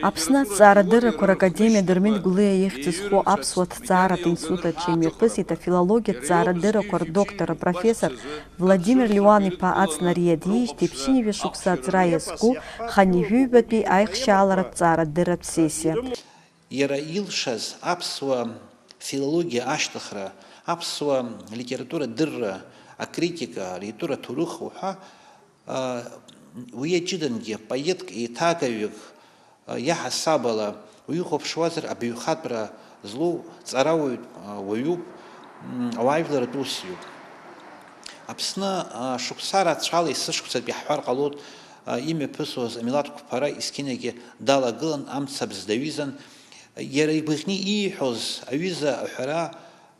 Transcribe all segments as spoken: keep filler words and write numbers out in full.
Аԥсны аҭҵаарадыррақәа ракадемиа Дырмит Гәлиа ихьӡ зху аԥсуа ҭҵааратә институт аҿы имҩаԥысит афилологиатә ҭҵаарадыррақәа рдоктор апрофессор Владимир Леуан-иԥа Ацнариа диижьҭеи ԥшьынҩажәа шықәса аҵра иазку ханижәыҩбатәи аихшьааларатә ҭҵаарадырратә сессиа. Иара илшаз аԥсуа филологиа ашьҭыхра, аԥсуа литература дырра, акритика, алитература ҭоурых уҳәа, уи иаҷыдангьы поетк, еиҭагаҩык, иаҳасаб ала уихәаԥшуазар, абаҩхатәра злоу ҵарауаҩ уаҩуп, ауаажәларратә усзуҩуп. Аԥсны шықәса рацәала есышықәсатәи ҳҳәар ҟалоит, имҩаԥысуаз амилаҭ қәԥара есқьынагьы далагылан, амцабз даҩызан. Иара игәаӷьны ииҳәоз аҩыза аҳәара,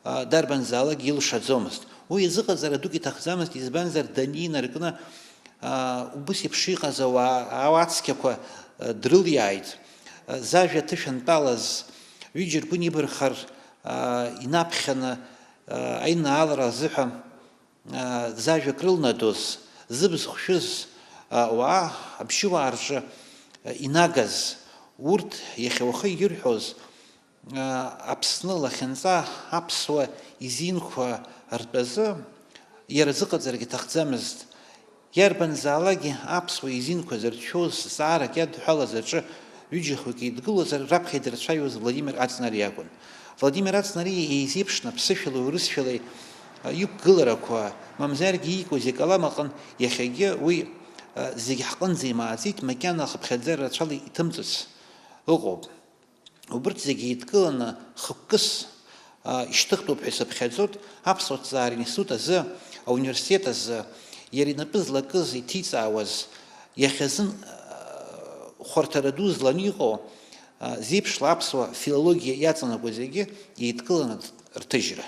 дарбанзаалак илшаӡомызт. Уи изыҟаҵара дук иҭахӡамызт, избанзар, данинаркны, убыс еиԥш иҟаз ауаа, ауаа цқьақәа дрылиааит. Зажәа ҭышәантәалаз, ҩыџьа ргәы нибархар инаԥхьаны, аинаалара азыҳәа зажәа крылнадоз, зыбз хәшәыз ауаа, аԥшьыуаа рҿы инагаз, урҭ иахьа уахы ирҳәоз, Аԥсны лахьынҵа аԥсуа изинқәа ртәазы иара зыҟаҵарагьы иҭахӡамызт. Иарбанзаалакгьы аԥсуа изинқәа зырцәшәоз зҵаарак иадҳәалаз аҿы ҩыџьахҩык еидгылозар, раԥхьа идырцәажәоз Владимир Ацнариа акәын. Владимир Ацнариа еизеиԥшны аԥсышәалеи урысшәалеи иқәгыларақәа, мамзаргьы иикуаз икалам аҟын иахьагьы уи зегь ҳҟынӡа имааӡеит, макьана ахыԥхьаӡара рацәала иҭымҵыц ыҟоуп. Убырҭ зегьы еидкыланы хықәкыс, а, ишьҭыхтәуп ҳәа исыԥхьаӡоит аԥсуа ҭҵаара институт азы, ауниверситет азы, иара инапы злакыз, иҭиҵаауаз, иахьазын, а, хәарҭара ду зланы иҟоу, а, зеиԥшла аԥсуа филологиа иаҵанакуа зегьы еидкыланы рҭыжьра.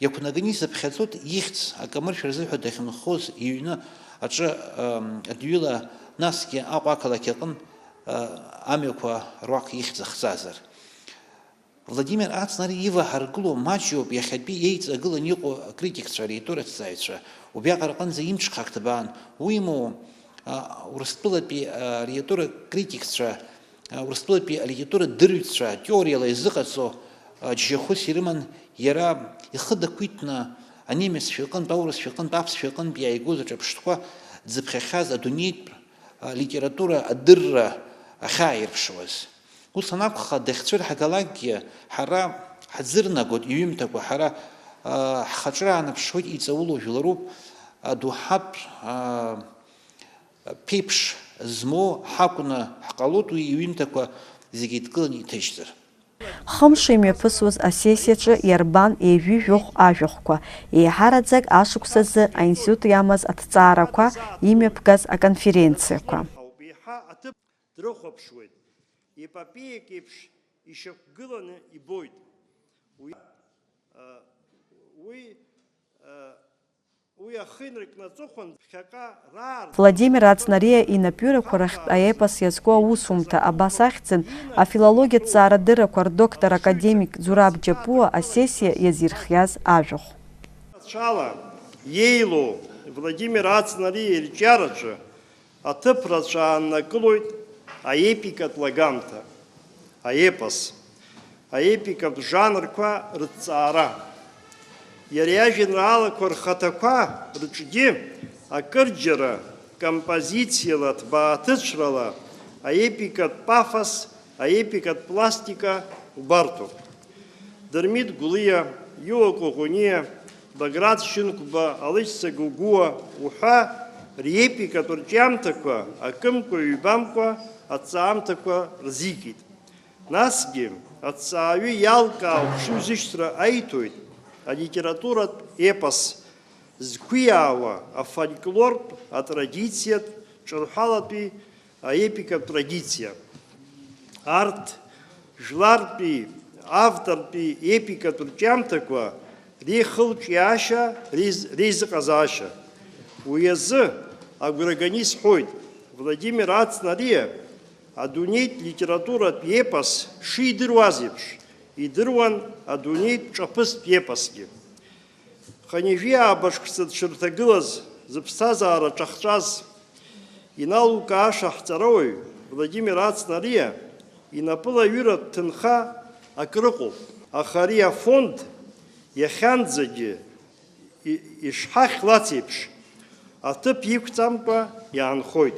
Иақәнаганы исыԥхьаӡоит ихьӡ акамыршәа рзыҳәа дахьынхоз иҩны аҿы, ам, адҩыла, насгьы Аҟәа ақалақь аҟын, а, амҩақәа руак ихьӡ ахҵазар. Владимир Ацнариа иваҳаргыло маҷҩуп иахьатәи еиҵагыланы иҟоу акритикцәа, алитератураҭҵааҩцәа, убриаҟара рҟынӡа имҽхак ҭбаан, уимоу, а, Урыстәылатәи, а, алитература критикцәа, Урыстәылатәи алитература дырҩцәа теориала изыҟаҵо џьашьахәыс ирыман, иара ихы дақәиҭны анемеццәа иҟынтә, аурысцәа иҟынтә, аԥсшәа иҟынтә иааигоз аҿырԥштәқәа дзыԥхьахьаз адунеитә литература адырра ахьааирԥшуаз. Ус анакәха, дахьцәырҳагалакгьы, ҳара ҳаӡырнагоит иҩымҭақәа, ҳара ҳхаҿра аанаԥшуеит, иҵаулоу жәларуп, адоуҳатә ԥеиԥш змоу ҳакәны ҳҟалоит уи иҩымҭақәа зегьы еидкыланы иҭыжьзар. Хымш имҩаԥысуаз асессиаҿы иарбан ҩажәи жәохә ажәахәқәа, еиҳараӡак ашықәсазы аинститут иамаз аҭҵаарақәа имҩаԥгаз аконференциақәа. Еиҳа аҭыԥ дрыхәаԥшуеит, епопеиак еиԥш ишьақәгыланы ибоит. Уи, уи, Уи ахы инаркны аҵыхәан ԥхьаҟа раарԥ. Владимир Ацнариа инапҩырақәа рахьтә аепос иазку аусумҭа абас ахьӡын, афилологиатә ҭҵаарадыррақәа рдоктор академик Зураб Џьапуа асессиа иазирхиаз ажәахә. Рацәала иеилоу Владимир Ацнариа ирҿиараҿы Аҭыԥ рацәа ааннакылоит аепикатә лагамҭа, аепос, аепикатә жанрқәа рыҭҵаара. Иара иажәеинраалақәа рхаҭақәа рҿгьы акырџьара композициала, ҭбааҭыцәрала аепикатә пафос, аепикатә пластика убарҭоуп. Дырмит Гәлиа, Иуа Коӷониа, Баграт Шьынқәба, Алықьса Гогәуа уҳәа реепикатә рҿиамҭақәа акымкәа-ҩбамкәа аҭҵаамҭақәа рзикит. Насгьы, аҭҵааҩы иалкаау хшыҩзышьҭра аиҭоит алитературатә епос зқәиаауа афольклортә атрадициатә ҿырҳәалатәи аепикатә традициа. Арҭ, жәлартәи автортәи епикатә рҿиамҭақәа реихылҿиаашьа, реиз-, реизыҟазаашьа. Уи азы агәра ганы исҳәоит, Владимир Ацнариа адунеитә литературатә епос шидыруаз еиԥш, идыруан адунеитә ҿаԥызтә епосгьы. Хынҩажәи ааба шықәса дшырҭагылаз, зыԥсҭазаара ҿахҵәаз, иналукааша ҳҵарауаҩ, Владимир Ацнариа инапыла аҩыратә ҭынха акрыҟоуп, аха ари афонд иахьанӡагьы и-, ишҳахьлац еиԥш, аҭыԥ иқәҵамкәа иаанхоит,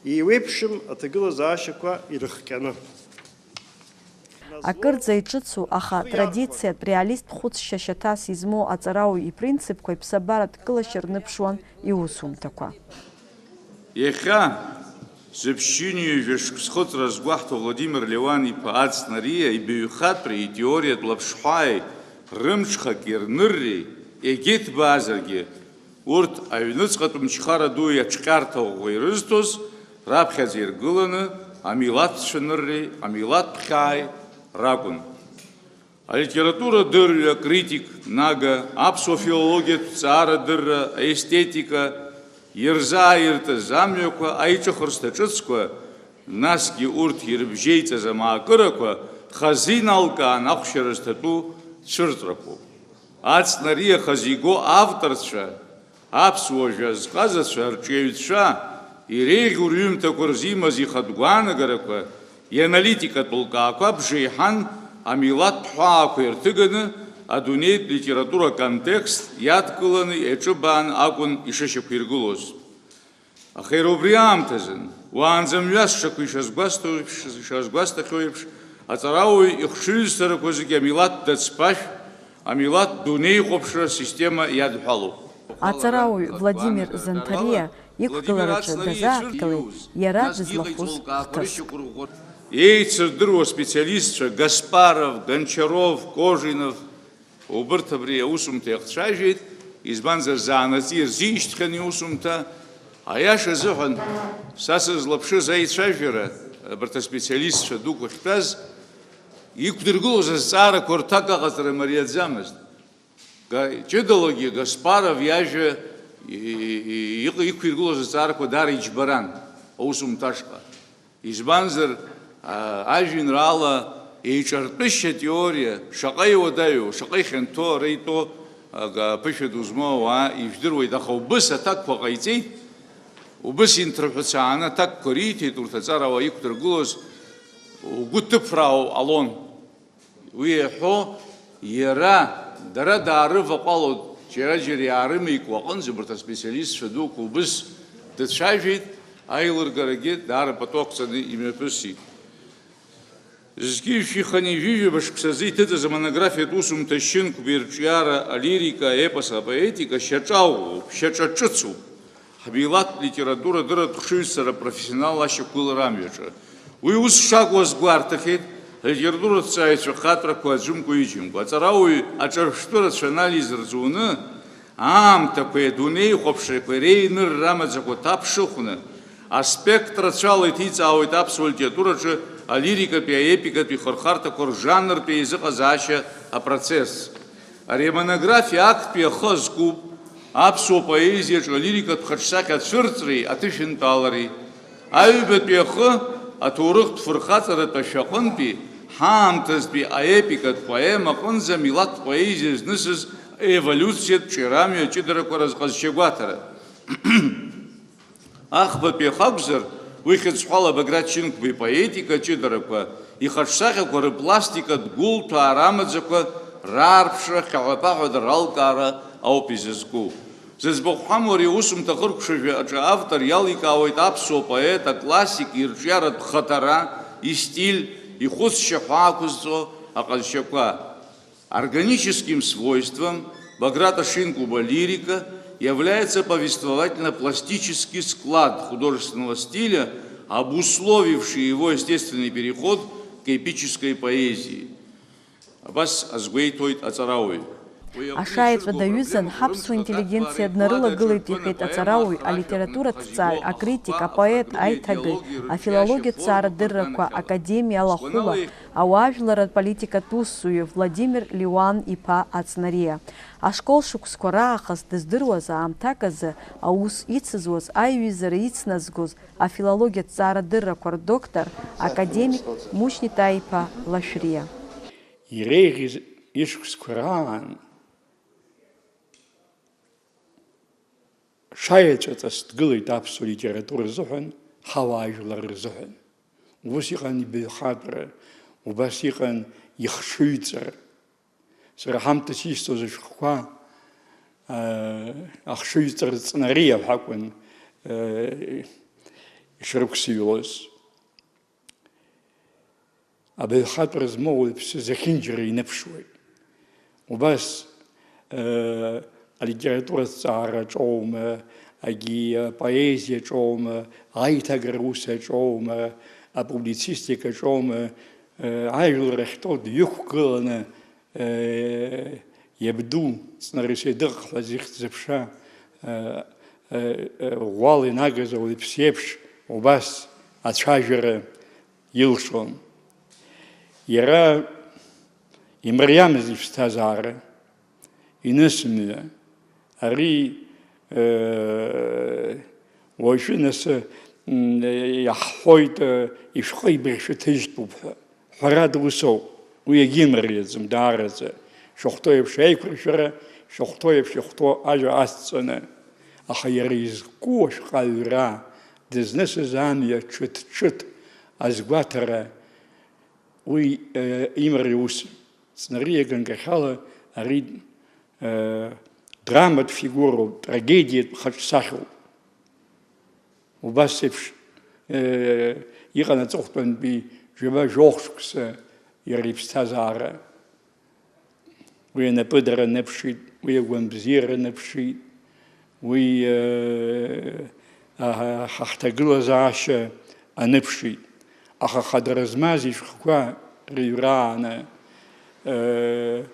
еиуеиԥшым аҭагылазаашьақәа ирыхҟьаны. Акырӡа иҿыцу, аха традициатә реалисттә хәыцшьа шьаҭас измоу аҵарауаҩ ипринципқәа иԥсабаратә кылашьа рныԥшуан иусумҭақәа. Иахьа, зыԥшьынҩажәа шықәс хыҵра згәаҳҭо Владимир Леуан-иԥа Ацнариа ибаҩхатәреи итеориатә лаԥшҳәааи рымҽхак ирнырреи егьиҭбаазаргьы, урҭ аҩныҵҟатә мчхара ду иаҿҟьарҭа ӷәӷәа ирызҭоз раԥхьаӡа иргыланы амилаҭцәа нырреи амилаҭтә хьааи ракәын. Алитературадырҩы, акритик, нага, аԥсуа филологиатә ҵаарадырра, аестетика ирзааиртыз амҩақәа, аиҿыхырсҭа ҿыцқәа, насгьы урҭ ирыбжьеиҵаз амаакырақәа хазы иналкаан ахәшьара зҭатәу цәырҵрақәоуп. Ацнариа хазы игоу авторцәа, аԥсуа жәа зҟазацәа, арҿиаҩцәа, иреиӷьу рҩымҭақәа рзы имаз ихатә гәаанагарақәа, ианалитикатә лкаақәа бжеиҳан амилаҭтә ҳәаақәа ирҭыганы, адунеитә литература аконтекст иадкыланы иаҿыбаан акәын ишышьақәиргылоз. Аха иара убри аамҭазын, уаанӡа мҩасшақәа ишазгәасҭо еиԥш, ишазгәасҭахьоу еиԥш, аҵарауаҩ ихшыҩзцарақәа зегьы амилаҭ дацԥашә, амилаҭ дунеихәаԥшра система иадҳәалоуп. Аҵарауаҩ Владимир Занҭариа иқәгылараҿы дазааҭгылеит иара дызлахәыз хҭыск. Еицырдыруа специалистцәа Гаспаров, Гончаров, Кожинов, убырҭ абри аусумҭа иахцәажәеит, избанзар, заанаҵы ирзишьҭхьан иусумҭа. Аиаша азыҳәан, са сызлаԥшыз аицәажәара, абарҭ аспециалистцәа дуқәа ахьтәаз, иқәдыргылоз азҵаарақәа рҭак аҟаҵара мариаӡамызт. Га-, ҷыдалагьы Гаспаров иажәа и-, и-, иҟ-, иқәиргылоз азҵаарақәа даара иџьбаран аусумҭа ашҟа. Избанзар, а, ажәеинраала еиҿартәышьа теориа шаҟа иуадаҩу, шаҟа ихьанҭоу ара итәоу, а, га-, ԥышәа ду змоу ауаа ижәдыруеит, аха убыс аҭакқәа ҟаиҵеит, убыс инҭырҳәцааны аҭакқәа риҭеит, урҭ аҵарауаа иқәдыргылоз угәы ҭыԥраау ҟалон. Уи иаҳәо, иара, дара даарываҟәалоит, џьара-џьара иаарымеикуа аҟынӡа, убарҭ аспециалистцәа дуқәа убыс дацәажәеит, аилыргарагьы даара пату ақәҵаны имҩаԥысит. Зқьи жәшәи хынҩажәи жәаба шықәсазы иҭыҵыз амонографиатә усумҭа Шьынқәба ирҿиара алирика, аепос, апоетика шьаҿа ӷәӷәоуп, шьаҿа ҿыцуп. Ҳмилаҭ литература дырратә хшыҩзцара апрофессионал ашьақәгылара амҩаҿы. Уи ус шакәу азгәарҭахьеит алитератураҭҵааҩцәа хатәрақәа аӡәымкәа-ҩыџьамкәа. Аҵарауаҩ аҿырԥштәы рацәа анализ рҵоны, аамҭақәеи адунеихәаԥшрақәеи реинырра амаӡақәа ҭаԥшыхәны, аспектр рацәала иҭиҵаауеит аԥсуа литератураҿы алирикатәи аепикатәи хырхарҭақәа ржанртәи еизыҟазаашьа апроцесс. Ари амонографиа актәи ахы азкуп аԥсуа поезиаҿы алирикатә хаҿсахьа ацәырҵреи аҭышәынтәалареи. Аҩбатәи ахы аҭоурыхтә фырхаҵаратә ашәаҟынтәи ҳаамҭазтәи аепикатә поема аҟынӡа амилаҭтә поезиа знысыз аеволиуциатә ҿиарамҩа аҷыдарақәа разҟазшьа гәаҭара. Ахԥатәи ахы акәзар, уи хьыӡҳәала Баграт Шьынқәба ипоетика аҷыдарақәа, ихаҿсахьақәа рыпластикатә гәылҭәаа рамаӡақәа раарԥшра, хьаҳәа-ԥаҳәа дара ралкаара ауп изызку. Зыӡбахә ҳамоу ари аусумҭа ахыркәшажәа аҿы автор иаликаауеит аԥсуа поет аклассик ирҿиаратә хадара, истиль, ихәыцшьа ҳәа ақәызҵо аҟазшьақәа. Органическим свойством Баграта Шинкуба лирика является повествовательно-пластический склад художественного стиля, обусловивший его естественный переход к эпической поэзии. Абас азгәеиҭоит аҵарауаҩ. Ашаеҵәа даҩызан, ҳаԥсуа интеллигенциа днарылагылеит, иҳәеит аҵарауаҩ, алитератураҭҵааҩ, акритик, апоет, аиҭагаҩ, афилологиа ҭҵаарадыррақәа академиа алахәыла, ауаажәларратә политикатә усзуҩы Владимир Леуан-иԥа Ацнариа. Ашкол шықәсқәа раахыс дыздыруаз аамҭак азы аус ицызуаз, аиҩызара ицназгоз, афилологиатә ҭҵаарадыррақәа рдоктор, академик Мушьни Таиԥа Лашәриа. Иреиӷьыз ишықәсқәа раан шаеҵәаҵас дгылеит аԥсуа литература рзыҳәан, ҳауаажәлар рзыҳәан. Убас иҟан ибаҩхатәра, убас иҟан ихшыҩҵара. Сара ҳамҭас исҭоз ашәҟәқәа, аа, ахшыҩҵа рҵнариа ҳәа акәын, аа, ишрықәсыҩлоз. Абаҩхатәра змоу ауаҩԥсы зехьынџьара иныԥшуеит. Убас, аа, алитература азҵаара аҿоума, агьи апоезиа аҿоума, аиҭагара ус аҿоума, апублицистика аҿоума, аа, ажәлар ахьтәоу дҩықәгыланы, Иабду Ҵнарыси Дыҟ ҳәа зыхьӡ-зыԥша, ӷәӷәала инагаз ауаҩԥсы иеиԥш убас ацәажәара илшон. Иара имариамыз иԥсҭазаара, инысмҩа, ари, уажәы нас, м, иаҳҳәоит, ишәҟәы ибӷьшәы ҭыжьтәуп ҳәа. Ҳәарада, усоуп, уи егьимариаӡам даараӡа, шахәҭоу еиԥш аиқәыршәара, шахәҭоу еиԥш ихәҭоу ажәа азҵаны. Аха иара изку ашәҟәы аҩра, дызнысыз амҩа ҽыҭ-ҽыҭ азгәаҭара, уи, э, имариа ус. Ҵнариа ганкахьала ари, э, драматә фигуроуп, трагедиатә хаҿсахьоуп. Убас еиԥш, э, иҟан аҵыхәтәантәи жәаба-жәохә шықәса иара иԥсҭазаара. Уи анапыдара аныԥшит, уи агәамбзиара аныԥшит, уи, э, аҳ-, ҳа ҳҭагылазаашьа аныԥшит. Аха хадара змаз ишәҟәқәа рыҩрааны, э,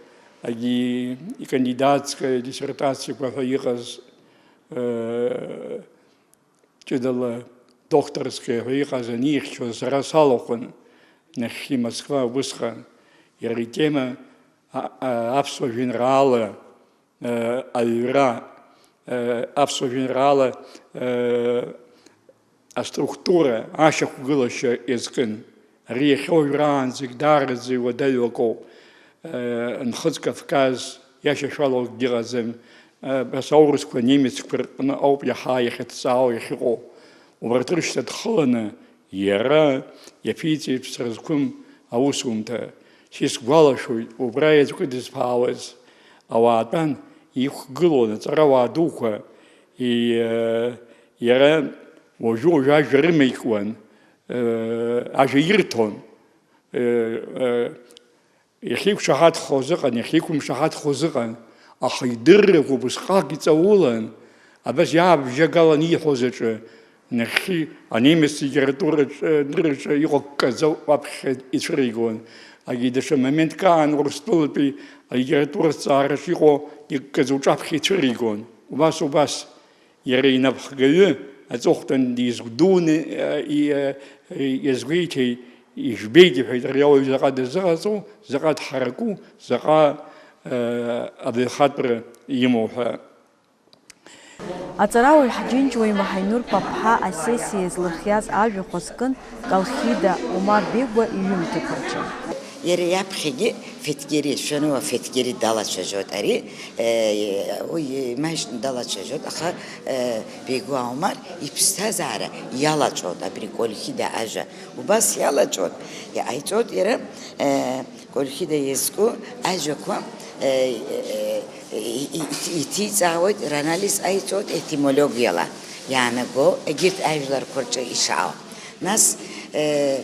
агьи икандидатская диссертациақәа ҳәа иҟаз, э, ҷыдала докторская ҳәа иҟаз анихьчоз сара салахәын, нахьхьи Москва убысҟан. Иара итема, а, а, аԥсуа жәеинраала, а, аҩра, а, аԥсуа жәеинраала, а, аструктура, ашьақәгылашьа иазкын. Ари иахьа уажәраанӡагь даараӡа иуадаҩу акоуп. Нхыҵ Кавказ иашьашәало акгьы ыҟаӡам. Абас аурысқәа, немецқәа рҟны ауп иаҳа иахьыҭҵаау иахьыҟоу. Убарҭ рышьҭа дхыланы, иара иаԥиҵеит ԥсра зқәым аусумҭа. Сисгәалашәоит, убра иаҵәкы дызԥаауаз ауаатәан иқәгылон аҵарауаа дуқәа. И-, иара уажәы-уажәы ажәа рымаикуан. Ажәа ирҭон. Иахьиқәшаҳаҭхоз ыҟан, иахьиқәымшаҳаҭхоз ыҟан, аха идыррақәа убысҟак иҵаулан, абас иаабжьагалан ииҳәоз аҿы, нахьхьи анемец литератураҿы, нырраҿы иҟоу ккаӡа уаԥхьа ицәыригон, агьи даҽа моментк аан Урыстәылатәи алитература азҵаараҿы иҟоу иккаӡа уҿаԥхьа ицәыригон. Убас, убас. Иара инапхгаҩы аҵыхәтәан дизгәдуны, э, и-, э, иазгәеиҭеит, ижәбеит, иҳәеит, ари ауаҩ заҟа дазыҟаҵоу, заҟа дҳараку, заҟа, э, абаҩхатәра имоу ҳәа. Аҵарауаҩ Ҳаџьынџь уаҩ Маҳаинур Паԥҳа асессиа иазлырхиаз ажәахә азкын Колхида Омар Бегәа иҩымҭақәа рҿы. Иара иаԥхьагьы Феҭгери, Шәануа Феҭгери далацәажәоит ари, э, уи имаҷны далацәажәоит, аха, э, Бегәа Омар иԥсҭазаара иалаҵәоит абри Колхида ажәа. Убас иалаҵәоит, иҟаиҵоит иара, э, Колхида иазку ажәақәа, э, э, и-, и-, иҭиҵаауеит, ранализ ҟаиҵоит етимологиала иаанаго егьырҭ ажәларқәа рҿы ишаау. Нас, э,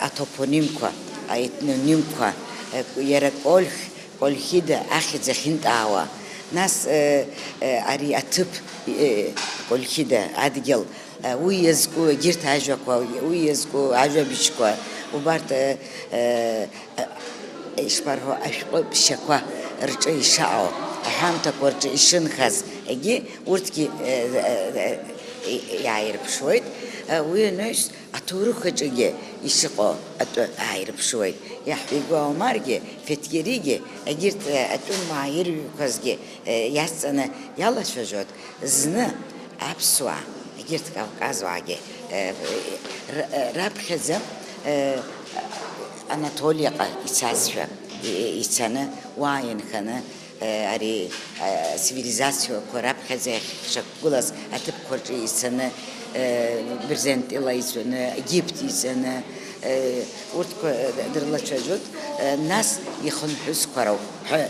атопонимқәа, аетнонимқәа, э, иара Кольх, Кольхида ахьӡ ахьынтаауа, нас, э, э, ари аҭыԥ, э, Кольхида адгьыл, э, уи иазку егьырҭ ажәақәа, уи иазку ажәабжьқәа, убарҭ, э, э, ишԥарҳәо, ашәҟәы ԥшьақәа рҿы ишаҟоу, аҳәамҭақәа рҿы ишынхаз, егьи урҭгьы, э, э, э, иааирԥшуеит. Э, уи анаҩс, аҭоурых аҿгьы ишыҟоу атәы ааирԥшуеит. Иаҳ-, Бегәа Омаргьы, Феҭгеригьы, егьырҭ, э, атәымуаа ирҩқәазгьы, э, иазҵаны иалацәажәоит. Зны аԥсуаа, егьырҭ Кавказуаагьы, э, р-, э, раԥхьаӡа, э, Анатолиаҟа ицазшәа, и-, ицаны, уа инханы, э, ари, э, цивилизациақәа раԥхьаӡа иахьшьақәгылаз аҭыԥқәа рҿы ицаны, Бырзентәыла ицәаны, Египет ицәаны, урҭқәа дырлацәажәоит, нас ихынҳәызқәа роуп ҳәа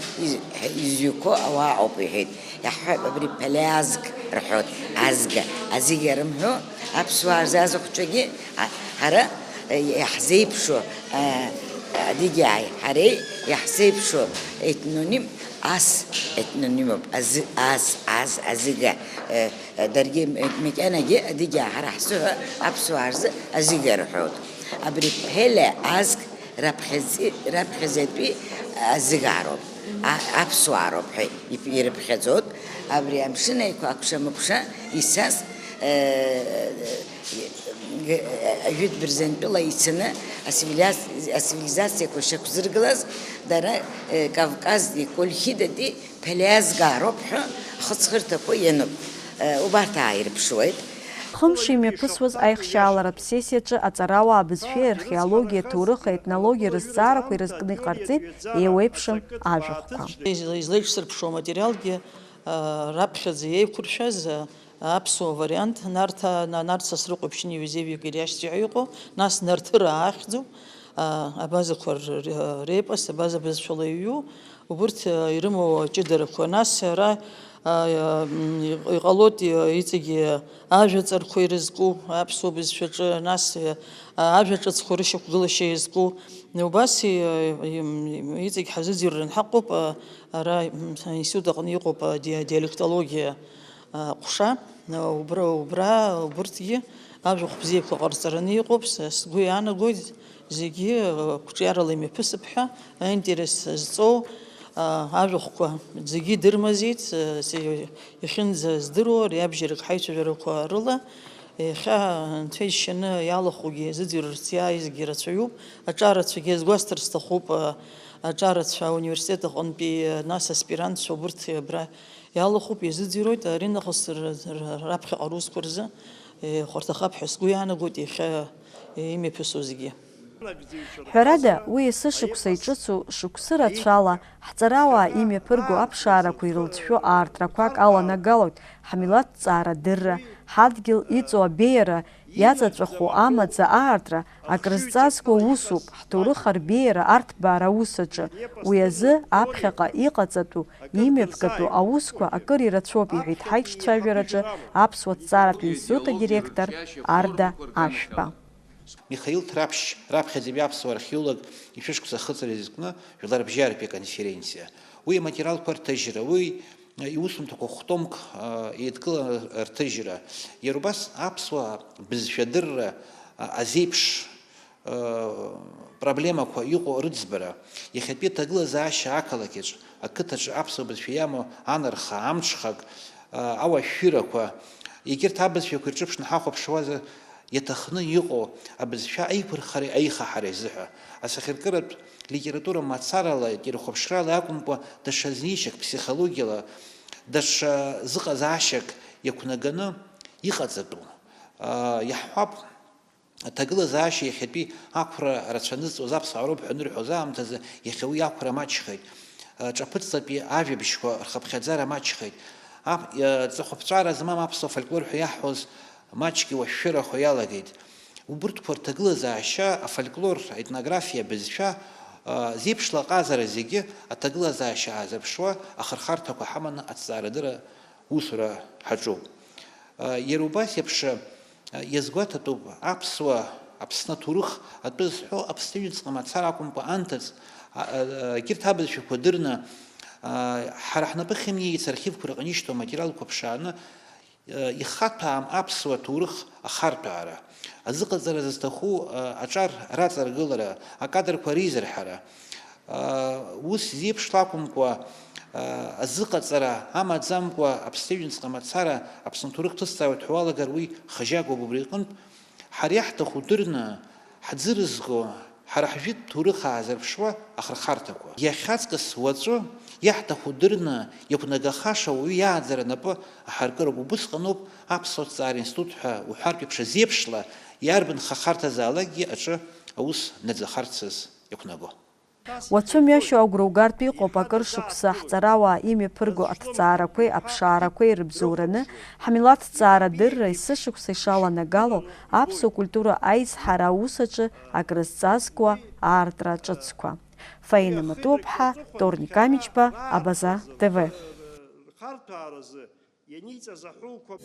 изҩқәо ауаа ауп иҳәеит. Иаҳҳәап, абри ԥалеазг рҳәоит, азга, азига рымҳәо, аԥсуаа рзы азхәыцәагьы, ҳара иаҳзеиԥшу, адыгьааи ҳареи иаҳзеиԥшу етноним ас етнонимуп, азы, ас, аз, азыга, даргьы макьанагьы адыгьаа ҳара ҳзыҳәа аԥсуаа рзы азыга рҳәоит. Абри ԥеле азг раԥхьаӡ-, раԥхьаӡатәи азыгаароуп, а-, аԥсуаароуп ҳәа ип-, ирыԥхьаӡоит. Абри амшын еиқәа акәша-мыкәша ицаз, э, э, э, ажәытә бырзентәыла ицаны асивилиаз-, асивилизациақәа шьақәзыргылаз дара, э, Кавказтәи, Колхидатәи Ԥелеазгаароуп ҳәа ахыҵхырҭақәа иануп. Убарҭ ааирԥшуеит. Хымш имҩаԥысуаз аихшьааларатә сессиаҿы аҵарауаа абызшәеи археологиеи, аҭоурыхи аетнологиеи рызҵаарақәа ирызкны иҟарҵеит еиуеиԥшым ажәахәқәа. Излеиҿ-, излеиҿсырԥшуа аматериалгьы, а, раԥхьаӡа еиқәыршәаз, а, аԥсуа вариант, Нарҭаа, на-, Нарҭ Сасрыҟәа иԥшьыни ҩызеи жәаҩык ириашьцәа ҳәа иҟоу, нас Нарҭыра ахьӡуп, а, абазақәа р-, р-, репос, абаза бызшәала иҩу, Убырҭ, э, ирымоу аҷыдарақәа, нас ара, а, м, иҟ-, иҟалоит, э, иҵегьы ажәаҵарқәа ирызку аԥсуа бызшәаҿы, нас, э, а, ажәа ҿыцқәа рышьақәгылашьа иазку. Убас, э, им, им, иҵегь ҳазыӡырҩран ҳаҟоуп, а, ара, м, аинститут аҟны иҟоуп, а, диа-, диалектологиа, а, ҟәша. А, убра, убра, убырҭгьы ажәахә бзиақәа ҟарҵараны иҟоуп, са сгәы иаанагоит, зегьы, э, қәҿиарала имҩаԥысып ҳәа, аинтерес зҵоу, а, ажәахәқәа зегьы идырмазеит, э, се-, иахьынӡаздыруа, ари абжьарак ҳаицәажәарақәа рыла, иахьа, анцәа иџьшьаны иалахәугьы зыӡырҩырц иааизгьы рацәаҩуп, аҿарацәагьы азгәасҭар сҭахуп, а, аҿарацәа ауниверситет аҟынтәи, а, нас аспирантцәа убырҭ абра иалахәуп, иазыӡырҩуеит, аринахыс р-, р-, раԥхьаҟа русқәа рзы, э, хәарҭахап ҳәа сгәы иаанагоит иахьа, э, имҩаԥысуа зегьы. Ҳәарада, уи есышықәса иҿыцу шықәсы рацәала ҳҵарауаа имҩаԥырго аԥшаарақәа ирылҵшәо аартрақәак аланагалоит, ҳмилаҭ ҵаара дырра, ҳадгьыл иҵоу абеиара, иаҵаҵәаху амаӡа аартра, акрызҵазкуа усуп, ҳҭоурых арбеиара арҭбаара аус аҿы, уи азы аԥхьаҟа иҟаҵатәу, имҩаԥгатәу аусқәа акыр ирацәоуп, иҳәеит ҳаиҿцәажәараҿы Аԥсуа ҭҵааратә институт адиректор Арда Ашәба. Михаил Ҭраԥшь, раԥхьаӡатәи аԥсуа археолог ишәышықәса ахыҵра изкны жәларбжьаратәи аконференциа. Уи аматериалқәа рҭыжьра, уи иусумҭақәа хә-томк, а, еидкыланы рҭыжьра. Иара убас аԥсуа бызшәа адырра, а, азеиԥш, а, проблемақәа иҟоу рыӡбара. Иахьатәи аҭагылазаашьа ақалақьаҿ, ақыҭаҿы аԥсуа бызшәа иамоу анарха, амҽхак, а, ауашәшәырақәа, егьырҭ абызшәақәа ирҿыԥшны ҳахәаԥшуазар, иаҭахны иҟоу абызшәа аиқәырхареи аихаҳареи азыҳәа. Асахьаркыратә литература мацарала, телехәаԥшрала акәымкәа, даҽа знеишьак, ԥсихологиала, даҽа зыҟазаашьак иақәнаганы иҟаҵатәу, аа, иаҳҳәап, аҭагылазаашьа иахьатәи ақәра рацәа анызҵоз аԥсуаа роуп ҳәа анырҳәоз аамҭазы, иахьа уи ақәра маҷхеит. Ҿаԥыцтәи ажәабжьқәа рхыԥхьаӡара маҷхеит. Ап-, ҵыхәаԥҵәара змам аԥсуа фольклор ҳәа иаҳҳәоз маҷк иуашәшәырахо иалагеит. Убырҭқәа рҭагылазаашьа, афольклор, аетнографиа, абызшәа, а, зеиԥшла аҟазара зегьы аҭагылазаашьа аазырԥшуа ахырхарҭақәа ҳаманы аҭҵаарадырра усура ҳаҿуп. А, иара убас еиԥш, а, иазгәаҭатәуп аԥсуа, Аԥсны аҭоурых атәы зҳәо Аԥсны аҩныҵҟа мацара акәымкәа анҭыҵ, а, а, егьырҭ абызшәақәа дырны, а, ҳара ҳнапы ахьымнеиц архивқәа рҟны ишьҭоу аматериалқәа ԥшааны, ихаҭәаам аԥсуа ҭоурых ахартәаара, азыҟаҵара зызҭаху аҿар раҵаргылара, акадрқәа реизырҳара. Ус зеиԥшла акәымкәа, азыҟаҵара амаӡамкәа Аԥсны аҩныҵҟа мацара Аԥсны аҭоурых ҭысҵаауеит ҳәа уалагар, уи хыжьагоуп убри иҟынтә. Ҳара иаҳҭаху дырны, ҳӡы рызго, ҳара ҳжәытә ҭоурых аазырԥшуа ахырхарҭақәа. Иахьаҵкыс уаҵәы иаҳҭаху дырны иақәнагахаша ауаҩы иааӡара напы аҳаркыроуп. Убысҟаноуп аԥсуа ҭҵаара институт ҳәа уҳәартә еиԥш азеиԥшла иарбан хырхарҭазаалакгьы аҿы аус наӡахарц иақәнаго. Уацәымҩашьо агәра угартә иҟоуп акыр шықәса ҳҵарауаа имҩаԥырго аҭҵаарақәеи аԥшаарақәеи рыбзоураны, ҳмилаҭ ҭҵаарадырра есышықәса ишаланагало аԥсуа культура аизҳара аус аҿы акрызҵазкуа аартра ҿыцқәа. Фаина Матуаԥҳа, Торник Амичба, Абаза Т В. Ианиҵаз аҳәоуқәа.